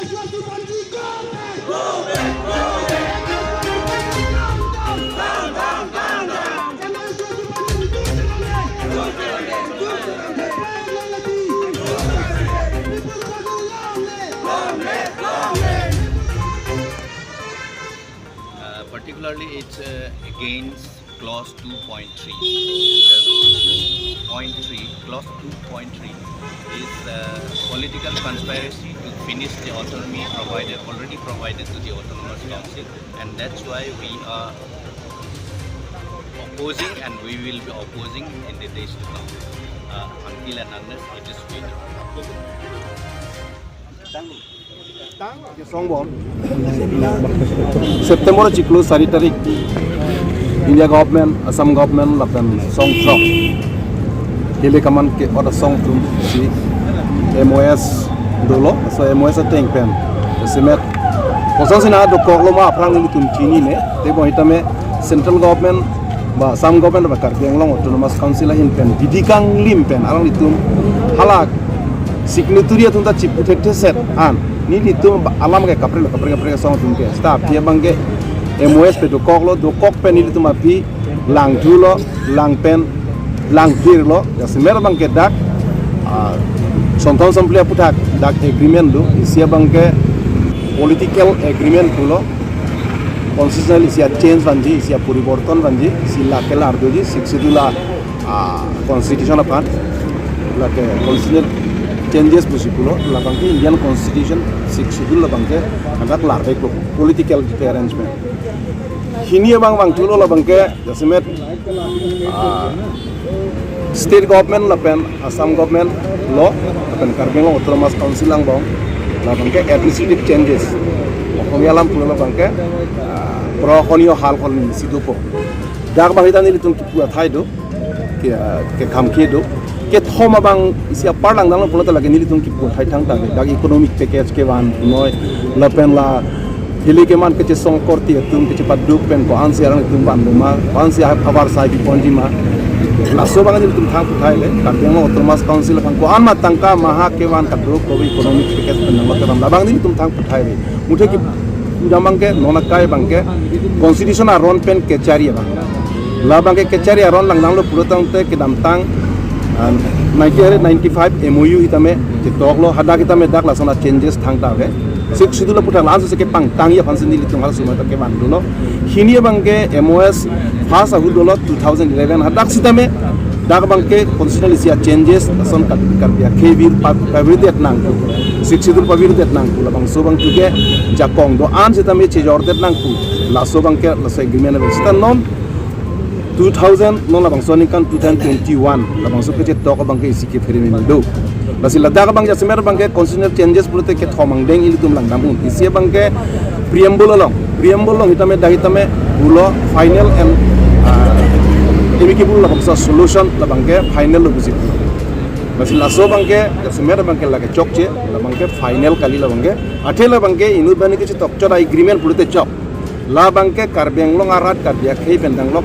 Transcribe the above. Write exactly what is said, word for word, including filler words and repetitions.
Uh, particularly, it's uh, against clause two point three. The point three, clause two point three is uh, political conspiracy to finish the autonomy provided, already provided to the autonomous council, and that's why we are opposing and we will be opposing in the days to come, uh, until and unless it is withdrawn. Song bom. September chiklo sari tarik India government, Assam government lapen song throk, hili kaman ke order song tum si M O S dolo, so M O S ateng pen semet koson sina dokok lo ma aphrang nelitum chinine, tebon hitame central government ba Assam government ba Karbi Anglong Autonomous Council ahin pen bidi kanglim pen alanglitum hala signatory atum ta chipu thekthe set an nelitum ba alam ke kaprek kaprek kaprek song atum ke staff dia bang ke M O S pe dokok lo, dokok pen nelitum aphi lang thulo, lang pen lang phirlo, jasemet bang ke dak ah, Sonthom Sampli aputhak dak agreement do, isi abang ke political agreement pulo, constitutional isi a-change vanji, isi a-poriborton vanji, isi lake lar doji, Sixth Schedule a, ah, constitution aphan, lake constitutional changes pusi pulo, labang ke Indian Constitution Sixth Schedule labang ke hadak lar baik lo, political arrangement. Hini abang bang thulo labang ke jasemet ah, state government lapen Assam government lo lapen Karbi Anglong Autonomous Council angbong labang ke administrative changes. Ohong alam pulo labang ke ah, pro honio hal kol ni situ po. Dak bang hitan nelitum kipu athai do, ke, ah, ke kham ke do. Kethom abang isi apar langdang lo pulo ta lake nelitum kipu athai thangta ke. Dak economic package kevan noi lapen la hili keman kechesong korte atum kechepaduk pen ko-an si alanglitum van doma, ko-an si ahavar sai biponji ma. Laso bang nelitum thang puthai le, Karbi Anglong Autonomous Council aphan ko-an ma tangka maha kevan kaduk ko economic package pen nanglo kevan labang nelitum thang puthai le. Muthe ke pujam bang ke non akai bang ke constitution aron pen kechari abang. Labang ke kechari aron langdang lo pulo tangte kedamtang ah, nineteen ninety-five M O U hitame chetok lo, hadak hitame dak lason a-changes thangta ave. Sixth Schedule aputhak la-an sose kepangtangji aphan si nelitum halaso ma ta kevan dolo. Hini abang ke M O S first ahut dolo two thousand eleven, hadak sitame dak abang ke constitutional isi a-changes lason kat kat ya kevir pa- pavirdet nangkok. Sixth Schedule pavirdet nangkok, labangso abang tu ke jakong do-an sitame chejordet nangkok. Laso abang ke laso agreement abang sita non two thousand non labangso aningkan two thousand twenty-one labangso kechetok abang ke isi kephere meme do. Lasi ladak abang jasemet abang ke constitutional changes pulote kethom angdeng ilitum langdam un. Isi abang ke preamble along, preamble along hitame dak hitame pulo final and ah, amicable labangso solution labang ke final lo pusi. Lasi laso abang ke jasemet abang ke lake chokche labang ke final kali labang ke. Athe labang ke inut bani kechetok chot agreement pulote chok. Labang ke Karbi Anglong arat Karbi akhei pen danglok